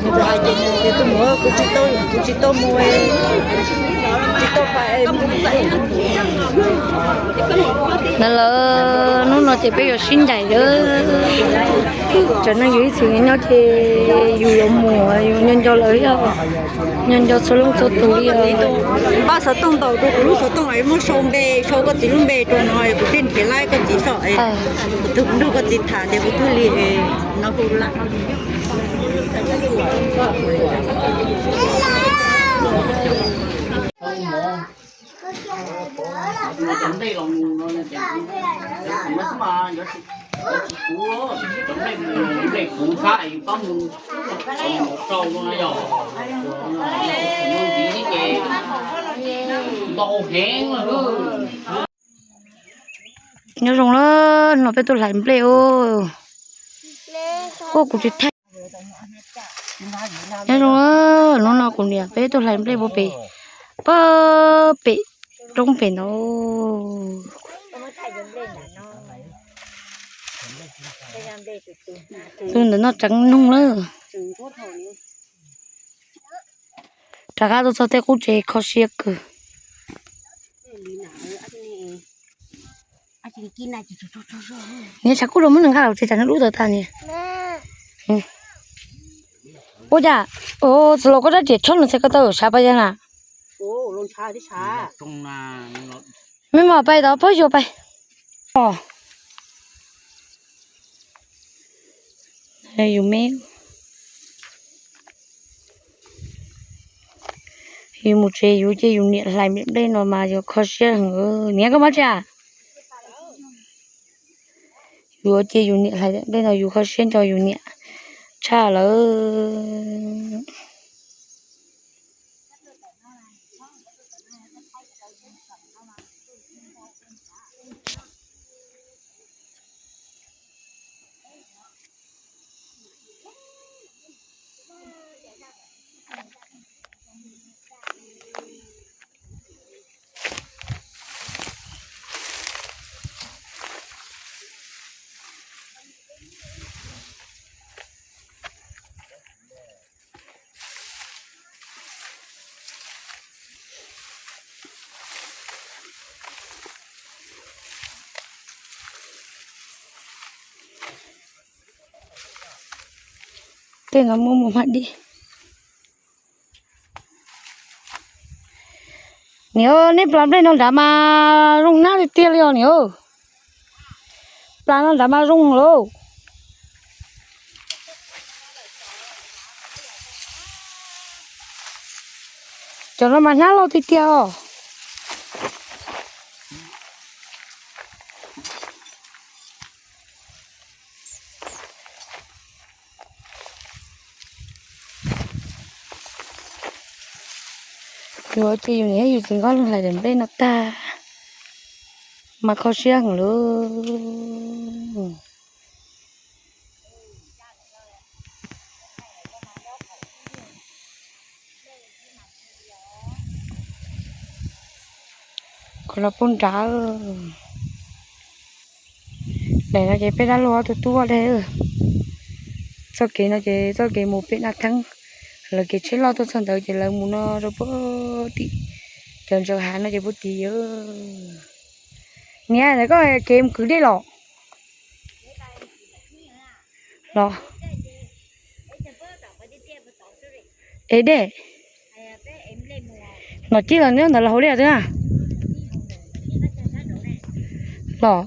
Hais tias mus tias tuaj mus, kuv tsis tau, kuv tsis tau mus, tsis tau pais. Ntawd lawm, hnub no ces peb yuav sib ncaim lawm. Tsam no yus ib txwm nyob ces yus yuav mus, yus nco nco lawv, nco nco txhua leej txhua tus li. Npaj xov tooj ntaus rau kuv lub xov tooj es muab sau npe, sau koj txiv lub npe rau no, kuv thiaj nrhiav laib koj txiv tso. Kuv tug nrog koj txiv tham tias kuv thiaj li no kuv la. Nyob zoo na, no peb tuaj hlais nplej. Ua kuv tsis thaij. Nyob zoo, hnub no kuv niam peb tuaj hlais nplej puag pem, puag pem roob pem ntawd. Tus ntawm no tseev noog lawm. Rov qab tuaj txog tej qub tsev kho siab kawg. Niam tshav kuj rau muab nws nqa los tsev tsam nws lub tawv tag niam. Ua cas, txiv laus koj rab riam chob nws txhais ko taw sav pab yag na. Me mam pais tod pab xyuas pais. Yus me, yus mus tsev yus cia yus niam hlais nplej no mas yus kho siab heev. Niam koj mob tsi a? Yus cia yus niam hlais nplej no yus kho siab nco yus niam tshaj lawm. Tej no muaj muaj hmab dib. Niam, neb plas nplej no nrad mas zoo hnab tiag tiag li os niam. Plas no nrad mas zoo lauj. Cov no mas hnab loj tiag tiag os. Yus ces yus niam yus txiv nkawd hlais daim nplej no tag mas kho siab heev lauj. Kho los pub nrad. Daim no ces peb dab laug ob tug tuaj de. Txoj kev no ces txoj kev mus pem Naj Theeb, lawv kev tsheb loj tuaj txog ntawd ces lawv mus no rau puag tim cov ntsaum hav no ces puag tim. Niam, ntawm koj kev mus kwv dej los? Los. Ev dej. Nom cib los nyob ntawd los haus dej twb na. Los.